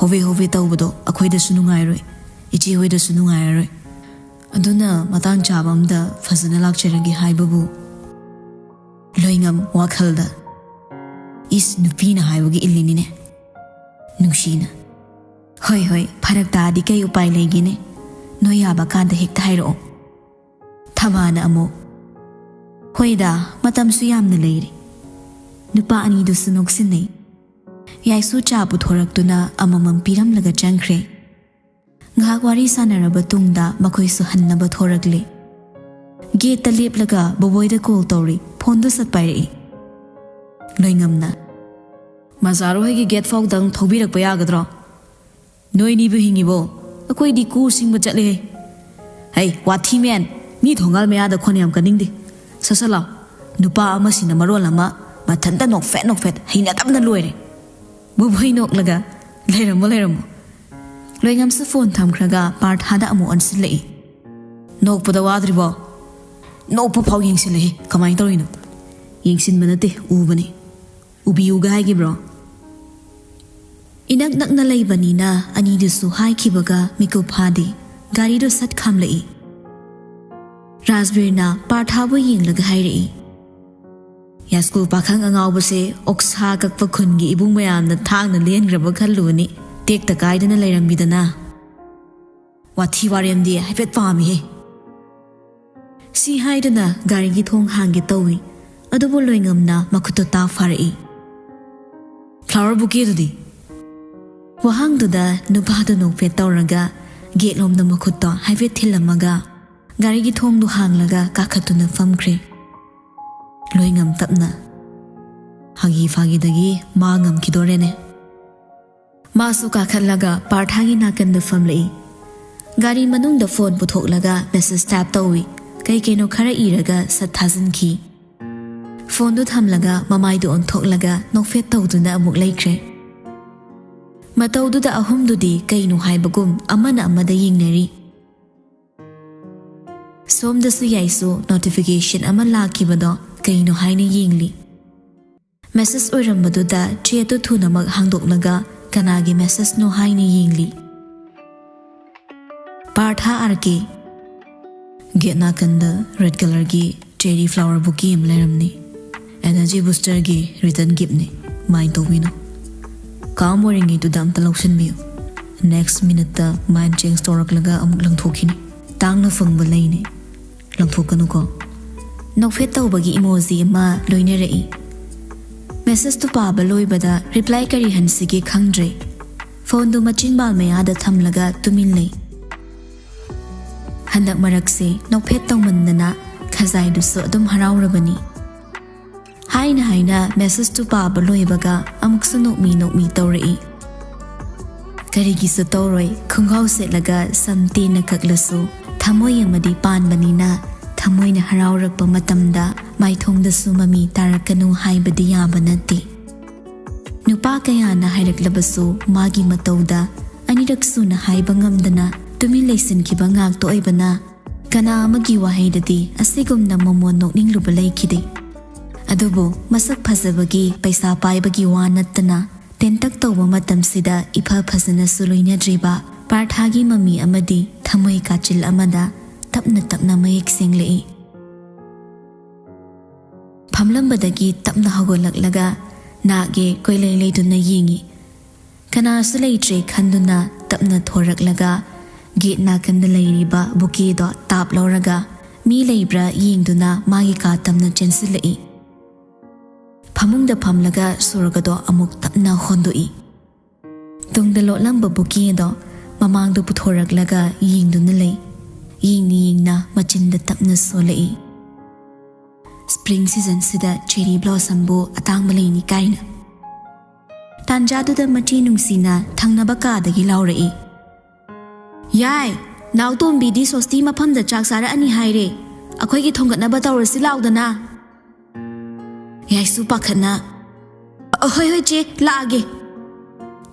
ꯍꯣꯕꯦ ꯍꯣꯕꯦ ꯇꯧꯕꯗꯣ ꯑꯩꯈꯣꯏꯗꯁꯨ ꯅꯨꯡꯉꯥꯏꯔꯣꯏ꯫ ꯏꯆꯦ ꯍꯣꯏꯗꯁꯨ ꯅꯨꯡꯉꯥꯏꯔꯔꯣꯏ꯫ ꯑꯗꯨꯅ ꯃꯇꯥꯡ ꯆꯥꯕ ꯑꯝꯗ ꯐꯖꯅ ꯂꯥꯛꯆꯔꯒꯦ ꯍꯥꯏꯕꯕꯨ꯫ ꯂꯣꯏꯉꯝ ꯋꯥꯈꯜꯗ, "ꯏꯁ, ꯅꯨꯄꯤꯅ ꯍꯥꯏꯕꯒꯤ ꯏꯜꯂꯤꯅꯤꯅꯦ"꯫ ꯅꯨꯡꯁꯤꯅ, "ꯍꯣꯏ ꯍꯣꯏ, ꯐꯔꯛ ꯇꯥꯗꯤ ꯀꯩ ꯎꯄꯥꯏ ꯂꯩꯒꯦꯅꯦ? ꯅꯣꯏ ꯌꯥꯕ ꯀꯥꯟꯗ ꯍꯦꯛꯇ ꯍꯥꯏꯔꯛꯑꯣ"꯫ ꯊꯕꯥꯅ ꯑꯃꯨꯛ, "ꯍꯣꯏꯗ, ꯃꯇꯝꯁꯨ ꯌꯥꯝꯅ ꯂꯩꯔꯤ"꯫ ꯅꯨꯄꯥ ꯑꯅꯤꯗꯨꯁꯨ ꯅꯣꯛꯁꯤꯟꯅꯩ꯫ ꯌꯥꯏꯁꯨ ꯆꯥ ꯄꯨꯊꯣꯔꯛꯇꯨꯅ ꯑꯃꯃꯝ ꯄꯤꯔꯝꯂꯒ ꯆꯪꯈ꯭ꯔꯦ꯫ ꯉꯥꯏꯍꯥꯛ ꯋꯥꯔꯤ ꯁꯥꯟꯅꯔꯕ ꯇꯨꯡꯗ ꯃꯈꯣꯏꯁꯨ ꯍꯟꯅꯕ ꯊꯣꯔꯛꯂꯦ꯫ ꯒꯦꯠꯇ ꯂꯦꯞꯂꯒ ꯕꯣꯕꯣꯏꯗ ꯀꯣꯜ ꯇꯧꯔꯤ, ꯐꯣꯟꯗꯨ ꯁꯠ ꯄꯥꯏꯔꯛꯏ꯫ ꯂꯣꯏꯉꯝꯅ, "ꯃꯖꯥꯔꯨ ꯍꯣꯏꯒꯤ ꯒꯦꯠ ꯐꯥꯎꯗꯪ ꯊꯧꯕꯤꯔꯛꯄ ꯌꯥꯒꯗ꯭ꯔꯣ? ꯅꯣꯏꯅꯤꯕꯨ ꯍꯤꯡꯉꯤꯕꯣ? ꯑꯩꯈꯣꯏꯗꯤ ꯀꯨ ꯁꯤꯡꯕ ꯆꯠꯂꯦꯍꯦ"꯫ "ꯍꯩ, ꯋꯥꯊꯤ ꯃꯦꯟ! ꯃꯤ ꯊꯣꯡꯒꯥꯜ ꯃꯌꯥꯗ ꯈꯣꯟ ꯌꯥꯝ ꯀꯟꯅꯤꯡꯗꯦ꯫ ꯁꯠ ꯁꯠ ꯂꯥꯎ꯫ ꯅꯨꯄꯥ ꯑꯃꯁꯤꯅ ꯃꯔꯣꯜ ꯑꯃ ꯃꯊꯟꯇ ꯅꯣꯛꯐꯦꯠ ꯅꯣꯛꯐꯦꯠ, ꯍꯩꯅꯗꯕꯅ ꯂꯣꯏꯔꯦ"꯫ ꯕꯣꯕꯣꯏ ꯅꯣꯛꯂꯒ, "ꯂꯩꯔꯝꯃꯣ, ꯂꯩꯔꯝꯃꯣ"꯫ ꯂꯣꯏꯉꯝꯁꯨ ꯐꯣꯟ ꯊꯝꯈ꯭ꯔꯒ ꯄꯥꯔꯊꯥꯗ ꯑꯃꯨꯛ ꯑꯣꯟꯁꯤꯜꯂꯛꯏ꯫ "ꯅꯣꯛꯄꯗ ꯋꯥꯗ꯭ꯔꯤꯕꯣ? ꯅꯣꯛꯄ ꯐꯥꯎ ꯌꯦꯡꯁꯤꯜꯂꯛꯏ, ꯀꯃꯥꯏꯅ ꯇꯧꯔꯤꯅꯣ?" "ꯌꯦꯡꯁꯤꯟꯕ ꯅꯠꯇꯦ, ꯎꯕꯅꯤ"꯫ "ꯎꯕꯤꯌꯨꯒ ꯍꯥꯏꯈꯤꯕ꯭ꯔꯣ?" ꯏꯅꯛ ꯅꯛꯅ ꯂꯩꯕꯅꯤꯅ ꯑꯅꯤꯗꯨꯁꯨ ꯍꯥꯏꯈꯤꯕꯒ ꯃꯤꯀꯨꯞ ꯐꯥꯗꯦ, ꯒꯥꯔꯤꯗꯨ ꯁꯠ ꯈꯥꯝꯂꯛꯏ꯫ ꯔꯥꯖꯕꯤꯔꯅ ꯄꯥꯔꯊꯥꯕꯨ ꯌꯦꯡꯂꯒ ꯍꯥꯏꯔꯛꯏ, "ꯌꯥꯏꯁ꯭ꯀꯨꯜ ꯄꯥꯈꯪ ꯑꯉꯥꯎꯕꯁꯦ ꯑꯣꯛꯁꯥ ꯀꯛꯄ ꯈꯨꯟꯒꯤ ꯏꯕꯨꯡ ꯃꯌꯥꯝꯅ ꯊꯥꯡꯅ ꯂꯦꯟꯈ꯭ꯔꯕ ꯈꯜꯂꯨꯕꯅꯤ, ꯇꯦꯛꯇ ꯀꯥꯏꯗꯅ ꯂꯩꯔꯝꯃꯤꯗꯅ"꯫ "ꯋꯥꯊꯤ ꯋꯥꯔꯦꯝꯗꯤ ꯍꯥꯏꯐꯦꯠ ꯄꯥꯝꯃꯤꯍꯦ"꯫ ꯁꯤ ꯍꯥꯏꯗꯨꯅ ꯒꯥꯔꯤꯒꯤ ꯊꯣꯡ ꯍꯥꯡꯒꯦ ꯇꯧꯏ, ꯑꯗꯨꯕꯨ ꯂꯣꯏꯉꯝꯅ ꯃꯈꯨꯠꯇꯨ ꯇꯥ ꯐꯥꯔꯛꯏ꯫ "ꯐ꯭ꯂꯥꯋꯔ ꯕꯨꯀꯦꯗꯨꯗꯤ?" ꯋꯥꯍꯪꯗꯨꯗ ꯅꯨꯄꯥꯗꯨ ꯅꯣꯛꯐꯦꯠ ꯇꯧꯔꯒ ꯒꯦꯠꯂꯣꯝꯗ ꯃꯈꯨꯠꯇꯣ ꯍꯥꯏꯐꯦꯠ ꯊꯤꯜꯂꯝꯃꯒ ꯒꯥꯔꯤꯒꯤ ꯊꯣꯡꯗꯨ ꯍꯥꯡꯂꯒ ꯀꯥꯈꯠꯇꯨꯅ ꯐꯝꯈ꯭ꯔꯦ꯫ ꯂꯣꯏꯉꯝ ꯇꯞꯅ, "ꯍꯥꯒꯤ ꯐꯥꯒꯤꯗꯒꯤ ꯃꯥ ꯉꯝꯈꯤꯗꯣꯔꯦꯅꯦ"꯫ ꯃꯥꯁꯨ ꯀꯥꯈꯠꯂꯒ ꯄꯥꯔꯊꯥꯒꯤ ꯅꯥꯀꯟꯗ ꯐꯝꯂꯛꯏ꯫ ꯒꯥꯔꯤ ꯃꯅꯨꯡꯗ ꯐꯣꯟ ꯄꯨꯊꯣꯛꯂꯒ ꯃꯦꯁꯦꯖ ꯇꯥꯏꯞ ꯇꯧꯏ꯫ ꯀꯩ ꯀꯩꯅꯣ ꯈꯔ ꯏꯔꯒ ꯁꯠ ꯊꯥꯖꯤꯟꯈꯤ꯫ ꯐꯣꯟꯗꯨ ꯊꯝꯂꯒ ꯃꯃꯥꯏꯗꯨ ꯑꯣꯟꯊꯣꯛꯂꯒ ꯅꯣꯛꯐꯦꯠ ꯇꯧꯗꯨꯅ ꯑꯃꯨꯛ ꯂꯩꯈ꯭ꯔꯦ꯫ ꯃꯇꯧꯗꯨꯗ ꯑꯍꯨꯝꯗꯨꯗꯤ ꯀꯩꯅꯣ ꯍꯥꯏꯕꯒꯨꯝ ꯑꯃꯅ ꯑꯃꯗ ꯌꯦꯡꯅꯔꯤ꯫ ꯁꯣꯝꯗꯁꯨ ꯌꯥꯏꯁꯨ ꯅꯣꯇꯤꯐꯤꯀꯦꯁꯟ ꯑꯃ ꯂꯥꯛꯈꯤꯕꯗꯣ ꯀꯩꯅꯣ ꯍꯥꯏꯅ ꯌꯦꯡꯂꯤ꯫ ꯃꯦꯁꯦꯖ ꯑꯣꯏꯔꯝꯕꯗꯨꯗ ꯆꯦꯠꯇꯨ ꯊꯨꯅꯃꯛ ꯍꯥꯡꯗꯣꯛꯂꯒ ꯀꯅꯥꯒꯤ ꯃꯦꯁꯦꯖꯅꯣ ꯍꯥꯏꯅ ꯌꯦꯡꯂꯤ꯫ "Parth R K". ꯒꯦꯠ ꯅꯥꯀꯟꯗ ꯔꯦꯗ ꯀꯂꯔꯒꯤ ꯆꯦꯔꯤ ꯐ꯭ꯂꯥꯋꯔ ꯕꯨꯀꯦ ꯑꯃ ꯂꯩꯔꯝꯅꯤ꯫ ꯑꯦꯅꯔꯖꯤ ꯕꯨꯁꯇꯔꯒꯤ ꯔꯤꯇꯔꯟ ꯒꯤꯐꯅꯤ꯫ ꯃꯥꯏꯟ ꯇꯧꯕꯤꯅꯣ꯫ ꯀꯥꯝ ꯑꯣꯏꯔꯤꯉꯩꯗꯨꯗ ꯑꯝꯇ ꯂꯧꯁꯤꯟꯕꯤꯌꯨ꯫ ꯅꯦꯛꯁ ꯃꯤꯅꯠꯇ ꯃꯥꯏꯟ ꯆꯦꯟꯖ ꯇꯧꯔꯛꯂꯒ ꯑꯃꯨꯛ ꯂꯪꯊꯣꯛꯈꯤꯅꯤ꯫ ꯇꯥꯡꯅ ꯐꯪꯕ ꯂꯩꯅꯤ꯫ ꯂꯪꯊꯣꯛꯀꯅꯨꯀꯣ꯫ ꯅꯣꯛꯐꯦꯠ ꯇꯧꯕꯒꯤ ꯏꯃꯣꯖꯤ ꯑꯃ ꯂꯣꯏꯅꯔꯛꯏ꯫ ꯃꯦꯁꯦꯖꯇꯨ ꯄꯥꯕ ꯂꯣꯏꯕꯗ ꯔꯤꯄ꯭ꯂꯥꯏ ꯀꯔꯤ ꯍꯟꯁꯤꯒꯦ ꯈꯪꯗ꯭ꯔꯦ꯫ ꯐꯣꯟꯗꯨ ꯃꯆꯤꯟꯕꯥꯜ ꯃꯌꯥꯗ ꯊꯝꯂꯒ ꯇꯨꯃꯤꯟ ꯂꯩ꯫ ꯍꯟꯗꯛ ꯃꯔꯛꯁꯦ ꯅꯣꯛꯐꯦꯠ ꯇꯧꯃꯟꯗꯅ ꯈꯖꯥꯏꯗꯨꯁꯨ ꯑꯗꯨꯝ ꯍꯔꯥꯎꯔꯕꯅꯤ꯫ ꯍꯥꯏꯅ ꯍꯥꯏꯅ ꯃꯦꯁꯦꯖꯇꯨ ꯄꯥꯕ ꯂꯣꯏꯕꯒ ꯑꯃꯨꯛꯁꯨ ꯅꯣꯛꯃꯤ ꯅꯣꯛꯃꯤ ꯇꯧꯔꯛꯏ꯫ ꯀꯔꯤꯒꯤꯁꯨ ꯇꯧꯔꯣꯏ, ꯈꯣꯡꯒ꯭ꯔꯥꯎ ꯁꯦꯠꯂꯒ ꯁꯝ ꯇꯦꯟꯅ ꯀꯛꯂꯁꯨ ꯊꯃꯣꯏ ꯑꯃꯗꯤ ꯄꯥꯟꯕꯅꯤꯅ, ꯊꯃꯣꯏꯅ ꯍꯔꯥꯎꯔꯛꯄ ꯃꯇꯝꯗ ꯃꯥꯏꯊꯣꯡꯗꯁꯨ ꯃꯃꯤ ꯇꯥꯔꯛꯀꯅꯨ ꯍꯥꯏꯕꯗꯤ ꯌꯥꯕ ꯅꯠꯇꯦ꯫ ꯅꯨꯄꯥ ꯀꯌꯥꯅ ꯍꯥꯏꯔꯛꯂꯕꯁꯨ ꯃꯥꯒꯤ ꯃꯇꯧꯗ ꯑꯅꯤꯔꯛ ꯁꯨꯅ ꯍꯥꯏꯕ ꯉꯝꯗꯅ ꯇꯨꯃꯤꯟ ꯂꯩꯁꯤꯟꯈꯤꯕ ꯉꯥꯛꯇ ꯑꯣꯏꯕꯅ, ꯀꯅꯥ ꯑꯃꯒꯤ ꯋꯥꯍꯩꯗꯗꯤ ꯑꯁꯤꯒꯨꯝꯅ ꯃꯃꯣꯟ ꯅꯣꯛꯅꯤꯡꯂꯨꯕ ꯂꯩꯈꯤꯗꯦ꯫ ꯑꯗꯨꯕꯨ ꯃꯁꯛ ꯐꯖꯕꯒꯤ, ꯄꯩꯁꯥ ꯄꯥꯏꯕꯒꯤ ꯋꯥ ꯅꯠꯇꯅ ꯇꯦꯟꯇꯛ ꯇꯧꯕ ꯃꯇꯝꯁꯤꯗ ꯏꯐ ꯐꯖꯅꯁꯨ ꯂꯣꯏꯅꯗ꯭ꯔꯤꯕ ꯄꯥꯔꯊꯥꯒꯤ ꯃꯃꯤ ꯑꯃꯗꯤ ꯊꯃꯣꯏ ꯀꯥꯆꯤꯜ ꯑꯃꯗ ꯇꯞꯅ ꯇꯞꯅ ꯃꯌꯦꯛ ꯁꯦꯡꯂꯛꯏ꯫ ꯐꯝꯂꯝꯕꯗꯒꯤ ꯇꯞꯅ ꯍꯧꯒꯠꯂꯛꯂꯒ ꯅꯥꯛ ꯌꯦꯠ ꯀꯣꯏꯂꯩ ꯂꯩꯗꯨꯅ ꯌꯦꯡꯏ꯫ ꯀꯅꯥꯁꯨ ꯂꯩꯇ꯭ꯔꯦ ꯈꯟꯗꯨꯅ ꯇꯞꯅ ꯊꯣꯔꯛꯂꯒ ꯒꯦꯠ ꯅꯥꯀꯟꯗ ꯂꯩꯔꯤꯕ ꯕꯨꯀꯦꯗꯣ ꯇꯥꯞ ꯂꯧꯔꯒ ꯃꯤ ꯂꯩꯕ꯭ꯔꯥ ꯌꯦꯡꯗꯨꯅ ꯃꯥꯒꯤ ꯀꯥ ꯇꯝꯅ ꯆꯦꯟꯁꯤꯜꯂꯛꯏ꯫ ꯐꯃꯨꯡꯗ ꯐꯝꯂꯒ ꯁꯣꯔꯒꯗꯣ ꯑꯃꯨꯛ ꯇꯞꯅ ꯍꯣꯟꯗꯣꯛꯏ꯫ ꯇꯨꯡꯗ ꯂꯣꯠꯂꯝꯕ ꯕꯨꯀꯦꯗꯣ ꯃꯃꯥꯡꯗ ꯄꯨꯊꯣꯔꯛꯂꯒ ꯌꯦꯡꯗꯨꯅ ꯂꯩ꯫ ꯌꯦꯡꯅ ꯌꯦꯡꯅ ꯃꯆꯤꯟꯗ ꯇꯞꯅ ꯁꯣꯜꯂꯛꯏ꯫ ꯁ꯭ꯄ꯭ꯔꯤꯡ ꯁꯤꯖꯟꯁꯤꯗ ꯆꯦꯔꯤ ꯕ꯭ꯂꯣꯁꯝꯕꯨ ꯑꯇꯥꯡꯕ ꯂꯩꯅꯤ ꯀꯥꯏꯅ꯫ ꯇꯥꯟꯖꯥꯗꯨꯗ ꯃꯆꯦ ꯅꯨꯡꯁꯤꯅ ꯊꯪꯅꯕ ꯀꯥꯗꯒꯤ ꯂꯥꯎꯔꯛꯏ꯫ "ꯌꯥꯏ, ꯅꯥꯎꯇꯣꯝꯕꯤꯗꯤ ꯁꯣꯁꯇꯤ ꯃꯐꯝꯗ ꯆꯥꯛ ꯆꯥꯔꯛꯑꯅꯤ ꯍꯥꯏꯔꯦ꯫ ꯑꯩꯈꯣꯏꯒꯤ ꯊꯣꯡꯒꯠꯅꯕ ꯇꯧꯔꯁꯤ ꯂꯥꯎꯗꯅ"꯫ ꯌꯥꯏꯁꯨ ꯄꯥꯈꯠꯅ, "ꯑ, ꯍꯣꯏ, ꯍꯣꯏ, ꯆꯦ, ꯂꯥꯛꯑꯒꯦ"꯫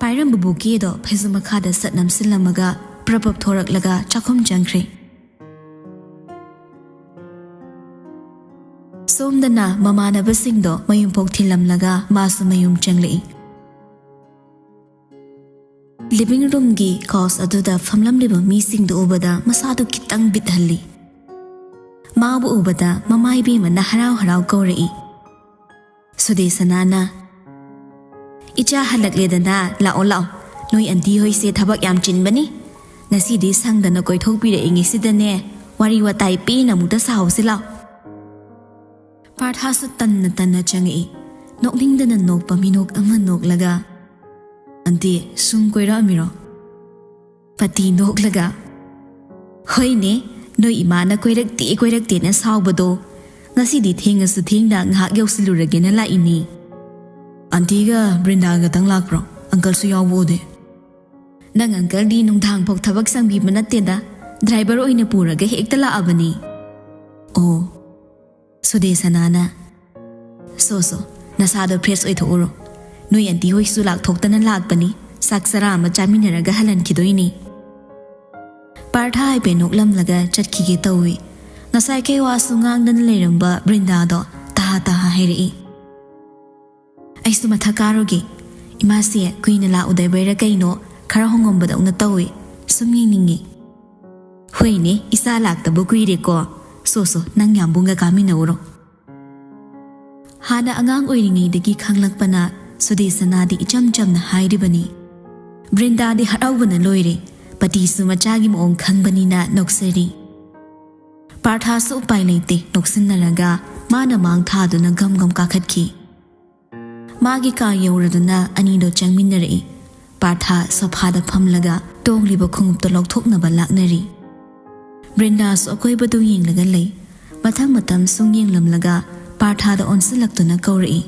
ꯄꯥꯏꯔꯝꯕ ꯕꯨꯀꯦꯗꯣ ꯐꯩꯖꯨꯝ ꯃꯈꯥꯗ ꯁꯠ ꯅꯝꯁꯤꯜꯂꯝꯃꯒ ꯄ꯭ꯔꯞ ꯄ꯭ꯔꯞ ꯊꯣꯔꯛꯂꯒ ꯆꯥꯛꯈꯨꯝ ꯆꯪꯈ꯭ꯔꯦ꯫ ꯁꯣꯝꯗꯅ ꯃꯃꯥꯟꯅꯕꯁꯤꯡꯗꯣ ꯃꯌꯨꯝꯐꯥꯎ ꯊꯤꯜꯂꯝꯂꯒ ꯃꯥꯁꯨ ꯃꯌꯨꯝ ꯆꯪꯂꯛꯏ꯫ ꯂꯤꯚꯤꯡ ꯔꯨꯝꯒꯤ ꯀꯥꯎꯆ ꯑꯗꯨꯗ ꯐꯝꯂꯝꯂꯤꯕ ꯃꯤꯁꯤꯡꯗꯨ ꯎꯕꯗ ꯃꯁꯥꯗꯨ ꯈꯤꯇꯪ ꯕꯤꯠ ꯍꯜꯂꯤ꯫ ꯃꯥꯕꯨ ꯎꯕꯗ ꯃꯃꯥ ꯏꯕꯦꯝꯃꯅ ꯍꯔꯥꯎ ꯍꯔꯥꯎ ꯀꯧꯔꯛꯏ, ꯁꯨꯗꯦꯁꯅꯥꯅ, "ꯏꯆꯥ ꯍꯜꯂꯛꯂꯦꯗꯅ, ꯂꯥꯛꯑꯣ ꯂꯥꯛꯑꯣ꯫ ꯅꯣꯏ ꯑꯟꯇꯤ ꯍꯣꯏꯁꯦ ꯊꯕꯛ ꯌꯥꯝ ꯆꯤꯟꯕꯅꯤ꯫ ꯉꯁꯤꯗꯤ ꯁꯪꯗꯅ ꯀꯣꯏꯊꯣꯛꯄꯤꯔꯛꯏꯉꯩꯁꯤꯗꯅꯦ, ꯋꯥꯔꯤ ꯋꯥꯇꯥꯏ ꯄꯦꯟꯅ ꯑꯃꯨꯛꯇ ꯁꯥꯍꯧꯁꯤ ꯂꯥꯛꯑꯣ꯫" ꯄꯥꯔꯊꯥꯁꯨ ꯇꯟꯅ ꯇꯟꯅ ꯆꯪꯉꯛꯏ꯫ ꯅꯣꯛꯅꯤꯡꯗꯅ ꯅꯣꯛꯄ ꯃꯤꯅꯣꯛ ꯑꯃ ꯅꯣꯛꯂꯒ, "ꯑꯟꯇꯤ, ꯁꯨꯝ ꯀꯣꯏꯔꯛꯑꯝꯃꯤꯔꯣ?" ꯄꯇꯤ ꯅꯣꯛꯂꯒ, "ꯍꯣꯏꯅꯦ, ꯅꯣꯏ ꯏꯃꯥꯅ ꯀꯣꯏꯔꯛꯇꯦ ꯀꯣꯏꯔꯛꯇꯦꯅ ꯁꯥꯎꯕꯗꯣ, ꯉꯁꯤꯗꯤ ꯊꯦꯡꯉꯁꯨ ꯊꯦꯡꯅ ꯉꯥꯏꯍꯥꯛ ꯌꯧꯁꯤꯜꯂꯨꯔꯒꯦꯅ ꯂꯥꯛꯏꯅꯤ꯫" "ꯑꯟꯇꯤꯒ ꯕ꯭ꯔꯤꯟꯗꯥꯒꯇꯪ ꯂꯥꯛꯄ꯭ꯔꯣ? ꯑꯪꯀꯜꯁꯨ ꯌꯥꯎꯕ ꯎꯗꯦ꯫" "ꯅꯪ ꯑꯪꯀꯜꯗꯤ ꯅꯨꯡꯗꯥꯡꯐꯥꯎ ꯊꯕꯛ ꯁꯪꯕꯤꯕ ꯅꯠꯇꯦꯗ, ꯗ꯭ꯔꯥꯏꯚꯔ ꯑꯣꯏꯅ ꯄꯨꯔꯒ ꯍꯦꯛꯇ ꯂꯥꯛꯑꯕꯅꯤ꯫" "ꯑꯣ꯫" ꯁꯨꯗꯦꯁꯅꯥꯅ, "ꯁꯣ ꯁꯣ, ꯅꯁꯥꯗꯣ ꯐ꯭ꯔꯦꯁ ꯑꯣꯏꯊꯣꯛꯎꯔꯣ꯫ ꯅꯣꯏ ꯑꯟꯇꯤ ꯍꯣꯏꯁꯨ ꯂꯥꯛꯊꯣꯛꯇꯅ ꯂꯥꯛꯄꯅꯤ, ꯆꯥꯛ ꯆꯔꯥ ꯑꯃ ꯆꯥꯃꯤꯟꯅꯔꯒ ꯍꯜꯍꯟꯈꯤꯗꯣꯏꯅꯤ꯫" ꯄꯥꯔꯊ ꯍꯥꯏꯐꯦꯠ ꯅꯣꯛꯂꯝꯂꯒ ꯆꯠꯈꯤꯒꯦ ꯇꯧꯏ꯫ ꯉꯁꯥꯏꯈꯩ ꯋꯥꯁꯨ ꯉꯥꯡꯗꯅ ꯂꯩꯔꯝꯕ ꯕ꯭ꯔꯤꯟꯗꯥꯗꯣ ꯇꯍꯥ ꯇꯍꯥ ꯍꯥꯏꯔꯛꯏ, "ꯑꯩꯁꯨ ꯃꯊꯛ ꯀꯥꯔꯨꯒꯦ꯫ ꯏꯃꯥꯁꯦ ꯀꯨꯏꯅ ꯂꯥꯛꯎꯗꯕꯩꯔꯥ ꯀꯩꯅꯣ, ꯈꯔ ꯍꯣꯡꯉꯝꯕꯗꯧꯅ ꯇꯧꯏ꯫ ꯁꯨꯝ ꯌꯦꯡꯅꯤꯡꯉꯤ꯫" "ꯍꯣꯏꯅꯦ, ꯏꯆꯥ ꯂꯥꯛꯇꯕ ꯀꯨꯏꯔꯦꯀꯣ꯫ ꯁꯣ ꯁꯣ, ꯅꯪ ꯌꯥꯝꯕꯨꯡꯒ ꯀꯥꯃꯤꯟꯅꯧꯔꯣ꯫" ꯍꯥꯟꯅ ꯑꯉꯥꯡ ꯑꯣꯏꯔꯤꯉꯩꯗꯒꯤ ꯈꯪꯂꯛꯄꯅ ꯁꯨꯗꯦꯁꯅꯥꯗꯤ ꯏꯆꯝ ꯆꯝꯅ ꯍꯥꯏꯔꯤꯕꯅꯤ꯫ ꯕ꯭ꯔꯤꯟꯗꯥꯗꯤ ꯍꯔꯥꯎꯕꯅ ꯂꯣꯏꯔꯦ꯫ ꯄꯇꯤꯁꯨ ꯃꯆꯥꯒꯤ ꯃꯑꯣꯡ ꯈꯪꯕꯅꯤꯅ ꯅꯣꯛꯆꯔꯤ꯫ ꯄꯥꯔꯊꯥꯁꯨ ꯎꯄꯥꯏ ꯂꯩꯇꯦ, ꯅꯣꯛꯁꯤꯟꯅꯔꯒ ꯃꯥꯅ ꯃꯥꯡ ꯊꯥꯗꯨꯅ ꯒꯝ ꯒꯝ ꯀꯥꯈꯠꯈꯤ꯫ ꯃꯥꯒꯤ ꯀꯥ ꯌꯧꯔꯗꯨꯅ ꯑꯅꯤꯗꯣ ꯆꯪꯃꯤꯟꯅꯔꯛꯏ꯫ ꯄꯥꯔꯊ ꯁꯣꯐꯥꯗ ꯐꯝꯂꯒ ꯇꯣꯡꯂꯤꯕ ꯈꯣꯡꯎꯞꯇꯣ ꯂꯧꯊꯣꯛꯅꯕ ꯂꯥꯛꯅꯔꯤ꯫ ꯕ꯭ꯔꯤꯟꯗꯥꯁꯨ ꯑꯀꯣꯏꯕꯗꯨ ꯌꯦꯡꯂꯒ ꯂꯩ꯫ ꯃꯊꯪ ꯃꯊꯪ ꯁꯨꯝ ꯌꯦꯡꯂꯝꯂꯒ ꯄꯥꯔꯊꯥꯗ ꯑꯣꯟꯁꯤꯜꯂꯛꯇꯨꯅ ꯀꯧꯔꯛꯏ,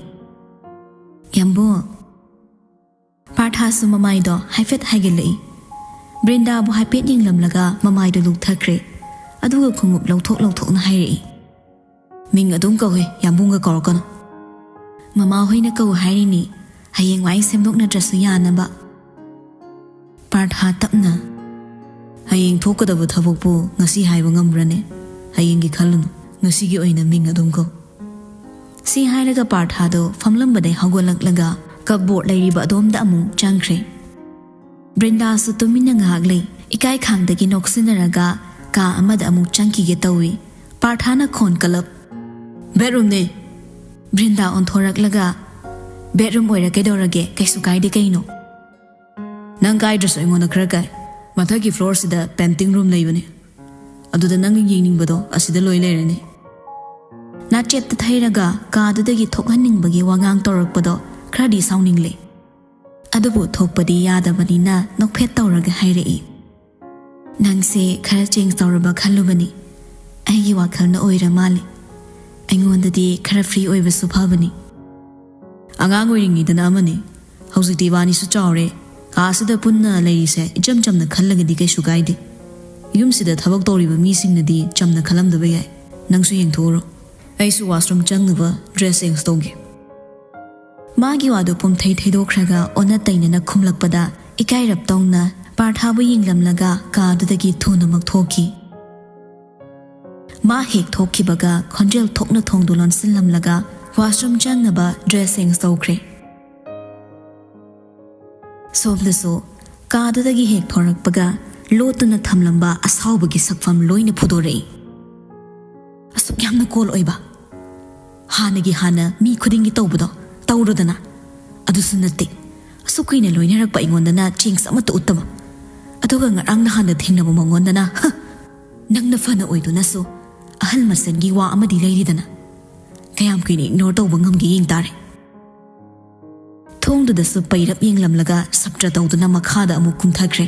"ꯌꯥꯝꯕꯨꯡ!" ꯄꯥꯔꯊꯥꯁꯨ ꯃꯃꯥꯏꯗꯣ ꯍꯥꯏꯐꯦꯠ ꯍꯥꯏꯒꯠꯂꯛꯏ꯫ ꯕ꯭ꯔꯤꯟꯗꯥꯕꯨ ꯍꯥꯏꯐꯦꯠ ꯌꯦꯡꯂꯝꯂꯒ ꯃꯃꯥꯏꯗꯣ ꯂꯨꯛꯊꯈ꯭ꯔꯦ꯫ ꯑꯗꯨꯒ ꯈꯣꯡꯎꯞ ꯂꯧꯊꯣꯛ ꯂꯧꯊꯣꯛꯅ ꯍꯥꯏꯔꯛꯏ, "ꯃꯤꯡ ꯑꯗꯨꯝ ꯀꯧꯋꯦ, ꯌꯥꯝꯕꯨꯡꯒ ꯀꯧꯔꯛꯀꯅꯨ꯫" "ꯃꯃꯥ ꯍꯣꯏꯅ ꯀꯧ ꯍꯥꯏꯔꯤꯅꯤ, ꯍꯌꯦꯡꯋꯥꯏ ꯁꯦꯝꯗꯣꯛꯅꯗ꯭ꯔꯁꯨ ꯌꯥꯅꯕ꯫" ꯄꯥꯔꯊꯥ ꯇꯞꯅ, "ꯍꯌꯦꯡ ꯊꯣꯛꯀꯗꯕ ꯊꯕꯛꯄꯨ ꯉꯁꯤ ꯍꯥꯏꯕ ꯉꯝꯕ꯭ꯔꯅꯦ? ꯍꯌꯦꯡꯒꯤ ꯈꯜꯂꯨꯅꯨ, ꯉꯁꯤꯒꯤ ꯑꯣꯏꯅ ꯃꯤꯡ ꯑꯗꯨꯝ ꯀꯧ꯫" ꯁꯤ ꯍꯥꯏꯔꯒ ꯄꯥꯔꯊꯥꯗꯣ ꯐꯝꯂꯝꯕꯗꯩ ꯍꯧꯒꯠꯂꯛꯂꯒ ꯀꯞꯕꯣꯔꯗ ꯂꯩꯔꯤꯕ ꯑꯗꯣꯝꯗ ꯑꯃꯨꯛ ꯆꯪꯈ꯭ꯔꯦ꯫ ꯕ꯭ꯔꯤꯟꯗꯥꯁꯨ ꯇꯨꯃꯤꯟꯅ ꯉꯥꯏꯍꯥꯛ ꯂꯩ꯫ ꯏꯀꯥꯏ ꯈꯥꯡꯗꯒꯤ ꯅꯣꯛꯁꯤꯟꯅꯔꯒ ꯀꯥ ꯑꯃꯗ ꯑꯃꯨꯛ ꯆꯪꯈꯤꯒꯦ ꯇꯧꯏ꯫ ꯄꯥꯔꯊꯥꯅ ꯈꯣꯟ ꯀꯜꯂꯞ, "ꯕꯦꯠꯔꯨꯝꯅꯦ!" ꯕ꯭ꯔꯤꯟꯗꯥ ꯑꯣꯟꯊꯣꯔꯛꯂꯒ, "ꯕꯦꯠꯔꯨꯝ ꯑꯣꯏꯔ ꯀꯩꯗꯧꯔꯒꯦ? ꯀꯩꯁꯨ ꯀꯥꯏꯗꯦ ꯀꯩꯅꯣ?" "ꯅꯪ ꯀꯥꯏꯗ꯭ꯔꯁꯨ ꯑꯩꯉꯣꯟꯗ ꯈꯔ ꯀꯥꯏ꯫ ꯃꯊꯛꯀꯤ ꯐ꯭ꯂꯣꯔꯁꯤꯗ ꯄꯦꯟꯇꯤꯡ ꯔꯨꯝ ꯂꯩꯕꯅꯦ, ꯑꯗꯨꯗ ꯅꯪꯅ ꯌꯦꯡꯅꯤꯡꯕꯗꯣ ꯑꯁꯤꯗ ꯂꯣꯏ ꯂꯩꯔꯅꯤ꯫" ꯅꯥꯆꯦꯞꯇ ꯊꯩꯔꯒ ꯀꯥꯗꯨꯗꯒꯤ ꯊꯣꯛꯍꯟꯅꯤꯡꯕꯒꯤ ꯋꯥꯉꯥꯡ ꯇꯧꯔꯛꯄꯗꯣ ꯈꯔꯗꯤ ꯁꯥꯎꯅꯤꯡꯂꯦ꯫ ꯑꯗꯨꯕꯨ ꯊꯣꯛꯄꯗꯤ ꯌꯥꯗꯕꯅꯤꯅ ꯅꯣꯛꯐꯦꯠ ꯇꯧꯔꯒ ꯍꯥꯏꯔꯛꯏ, "ꯅꯪꯁꯦ ꯈꯔ ꯆꯦꯟꯖ ꯇꯧꯔꯕ ꯈꯜꯂꯨꯕꯅꯤ꯫ ꯑꯩꯒꯤ ꯋꯥꯈꯜꯅ ꯑꯣꯏꯔ ꯃꯥꯜꯂꯦ꯫ ꯑꯩꯉꯣꯟꯗꯗꯤ ꯈꯔ ꯐ꯭ꯔꯤ ꯑꯣꯏꯕꯁꯨ ꯐꯕꯅꯤ꯫" "ꯑꯉꯥꯡ ꯑꯣꯏꯔꯤꯉꯩꯗꯅ ꯑꯃꯅꯤ, ꯍꯧꯖꯤꯛꯇꯤ ꯏꯕꯥꯅꯤꯁꯨ ꯆꯥꯎꯔꯦ꯫ ꯀꯥꯁꯤꯗ ꯄꯨꯟꯅ ꯂꯩꯔꯤꯁꯦ ꯏꯆꯝ ꯆꯝꯅ ꯈꯜꯂꯒꯗꯤ ꯀꯩꯁꯨ ꯀꯥꯏꯗꯦ꯫ ꯌꯨꯝꯁꯤꯗ ꯊꯕꯛ ꯇꯧꯔꯤꯕ ꯃꯤꯁꯤꯡꯅꯗꯤ ꯆꯝꯅ ꯈꯜꯂꯝꯗꯕ ꯌꯥꯏ꯫ ꯅꯪꯁꯨ ꯌꯦꯡꯊꯣꯛꯎꯔꯣ꯫ ꯑꯩꯁꯨ ꯋꯥꯁꯔꯨꯝ ꯆꯪꯅꯕ ꯗ꯭ꯔꯦꯁ ꯆꯦꯟꯖ ꯇꯧꯒꯦ꯫" ꯃꯥꯒꯤ ꯋꯥꯗꯨ ꯄꯨꯝꯊꯩ ꯊꯩꯗꯣꯛꯈ꯭ꯔꯒ ꯑꯣꯟꯅ ꯇꯩꯅꯅ ꯈꯨꯝꯂꯛꯄꯗ ꯏꯀꯥꯏꯔꯞ ꯇꯧꯅ ꯄꯥꯔꯊꯥꯕꯨ ꯌꯦꯡꯂꯝꯂꯒ ꯀꯥꯗꯨꯗꯒꯤ ꯊꯨꯅꯃꯛ ꯊꯣꯛꯈꯤ꯫ ꯃꯥ ꯍꯦꯛ ꯊꯣꯛꯈꯤꯕꯒ ꯈꯣꯟꯖꯦꯜ ꯊꯣꯛꯅ ꯊꯣꯡꯗꯨ ꯂꯣꯟꯁꯤꯜꯂꯝꯂꯒ ꯋꯥꯁꯔꯨꯝ ꯆꯪꯅꯕ ꯗ꯭ꯔꯦꯁ ꯆꯦꯟꯖ ꯇꯧꯈ꯭ꯔꯦ꯫ ꯁꯣꯝꯗꯁꯨ ꯀꯥꯗꯨꯗꯒꯤ ꯍꯦꯛ ꯊꯣꯔꯛꯄꯒ ꯂꯣꯠꯇꯨꯅ ꯊꯝꯂꯝꯕ ꯑꯁꯥꯎꯕꯒꯤ ꯁꯛꯐꯝ ꯂꯣꯏꯅ ꯐꯨꯗꯣꯔꯛꯏ꯫ ꯑꯁꯨꯛ ꯌꯥꯝꯅ ꯀꯣꯜ ꯑꯣꯏꯕ, ꯍꯥꯟꯅꯒꯤ ꯍꯥꯟꯅ ꯃꯤ ꯈꯨꯗꯤꯡꯒꯤ ꯇꯧꯕꯗꯣ ꯇꯧꯔꯨꯗꯅ꯫ ꯑꯗꯨꯁꯨ ꯅꯠꯇꯦ, ꯑꯁꯨꯛ ꯀꯨꯏꯅ ꯂꯣꯏꯅꯔꯛꯄ ꯑꯩꯉꯣꯟꯗꯅ ꯆꯦꯟꯖ ꯑꯃꯠꯇ ꯎꯠꯇꯕ꯫ ꯑꯗꯨꯒ ꯉꯔꯥꯡ ꯅꯍꯥꯟꯗ ꯊꯦꯡꯅꯕ ꯃꯉꯣꯟꯗꯅ, ꯍ! ꯅꯪꯅ ꯐꯅ ꯑꯣꯏꯗꯨꯅꯁꯨ ꯑꯍꯜ ꯃꯁꯦꯟꯒꯤ ꯋꯥ ꯑꯃꯗꯤ ꯂꯩꯔꯤꯗꯅ꯫ ꯀꯌꯥꯝ ꯀꯨꯏꯅ ꯏꯒꯅꯣꯔ ꯇꯧꯕ ꯉꯝꯒꯦ ꯌꯦꯡ ꯇꯥꯔꯦ꯫ ꯊꯣꯡꯗꯨꯗꯁꯨ ꯄꯩꯔꯞ ꯌꯦꯡꯂꯝꯂꯒ ꯁꯞꯇ꯭ꯔ ꯇꯧꯗꯨꯅ ꯃꯈꯥꯗ ꯑꯃꯨꯛ ꯀꯨꯝꯊꯈ꯭ꯔꯦ꯫